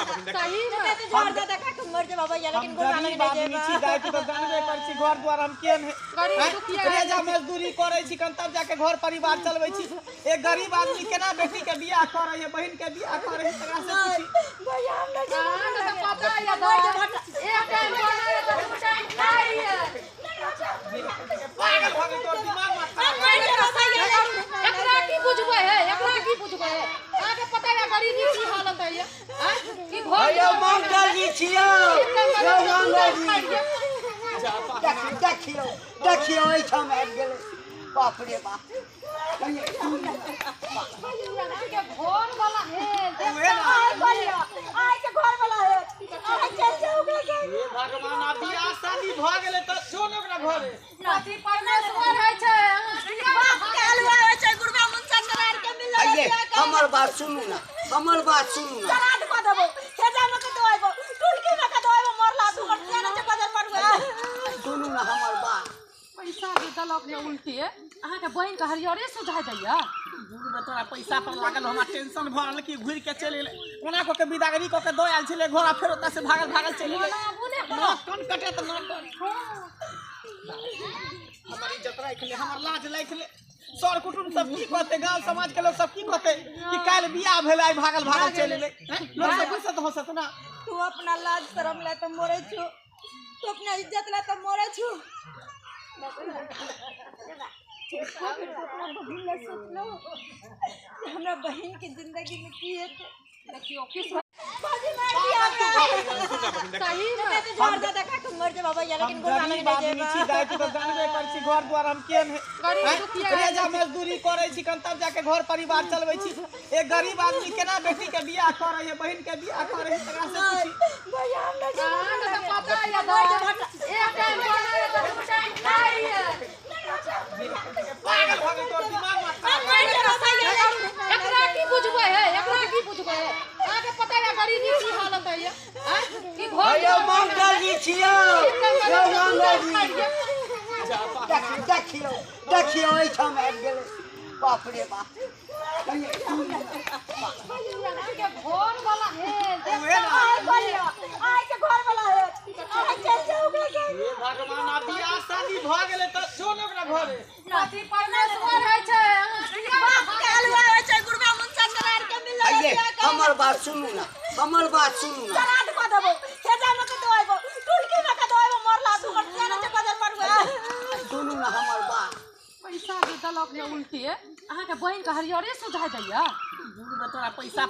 सही में तो झोर दे देखा के मर जे बाबा या लेकिन गोर गरीब आदमी छी दाइ, तू तऽ जानबे करै छी घर द्वार हम केहन है। गरीब दुखिया है। रेजा मजदूरी करै छी कन तब जाके घर परिवार चलबै छी। एक गरीब आदमी केना बेटी के बियाह करै है, बहिन के बियाह करै है, तकरा से पूछी। भैया हम नहीं अहाँके तऽ पता ये दाइ, एक टाइम बनाए तऽ दू टाइम खाइए। पागल भऽ गेल तोर दिमाग में खराब। एकरा की बुझबै है, एकरा की बुझबै है? अहाँके पता ये गरीबी की हालत है ये? आँय? कि घर हेयौ मंगल जी छियौ, यौ मंगल जी। देखियौ देखियौ एहिठाम आबि गेलै, बाप रे बाप। घर वाला है। उहे ना। आइ के घर वाला है, आइ चल जाऊ ओकरा संग। हे भगवान, आब बियाह शादी भऽ गेलै तऽ जो ने ओकरा घरे। पति परमेश्वर है छै। बाप के हलवा होइ छै, गुरबा मुंसा सरार के मिलल। आइये हमर बात सुनू ना, हमर बात सुनू ना। सराद कऽ देबो, हेजा में के दो आइबो, टुलकी में के दो आइबो, मरला तू कर तेना छै बजर पड़ुआ। सुनू ना हमर बात। पैसा जे देलक ये उल्टे अहाँके बहिन के हरियरे सुझाइ दैया। दूर तोरा पैसा पर लागल हमरा टेंशन भऽ रहल कि घुरि के चलि गेलै। कोना कऽ के बिदागरी कऽ के दऽ आयल छलै घर आ फेर ओतऽ से भागल भागल चलि गेलै। आबू ने। नाक कान कटे तऽ नाक कान। हमर इज्जत राखि ले, हमर लाज राखि ले। सर कुटुम्ब सब की कहते, गांव समाज के लोग सब की कहते कि काल्हि बियाह भेलै आइ भागल भागल चलि गेलै। लोग सब गुस्सा तऽ हंसत ना। तू अपना लाज शरम ला तऽ मरै छु, तू अपना इज्जत ला तऽ मरै छु। अपना बहिन ला सोचलो जे हमरा बहिन के जिंदगी में की हेतै। देखियौ किस बाजी मार दिया हमरा। सही में तो झोर दे देखा के मर जे बाबा या लेकिन हम गोर गरीब आदमी छी दाइ, तू तऽ जानबे करै छी घर द्वार हम केहन है। गरीब दुखिया है। रेजा मजदूरी करै छी कन तब जाके घर परिवार चलबै छी। एक गरीब आदमी केना बेटी के बियाह करै है, बहिन के बियाह करै है, तकरा से पूछी। भैया हम नहीं अहाँके तऽ पता ये दाइ, एक टाइम बनाए तऽ दू टाइम खाइए। पागल भऽ गेल तोर दिमाग में खराब। एकरा की बुझबै है, एकरा की बुझबै है? अहाँके पता ये गरीबी की हालत है ये? आँय? कि घर हेयौ मंगल जी छियौ, यौ मंगल जी। देखियौ देखियौ एहिठाम आबि गेलै, बाप रे बाप। घर वाला है। उहे ना। आइ के घर वाला है, आइ चल जाऊ ओकरा संग। हे भगवान, आब बियाह शादी भऽ गेलै तऽ जो ने ओकरा घरे। पति परमेश्वर है छै। बाप के हलवा होइ छै, गुरबा मुंसा सरार के मिलल। आइये हमर बात सुनू ना, हमर बात सुनू ना। सराद कऽ देबो, हेजा में के दो आइबो, टुलकी में के दो आइबो, मरला तू कर तेना छै बजर पड़ुआ। सुनू ना हमर बात। पैसा जे देलक ये उल्टे अहाँके बहिन के हरियरे सुझाइ दैया। दूर तोरा पैसा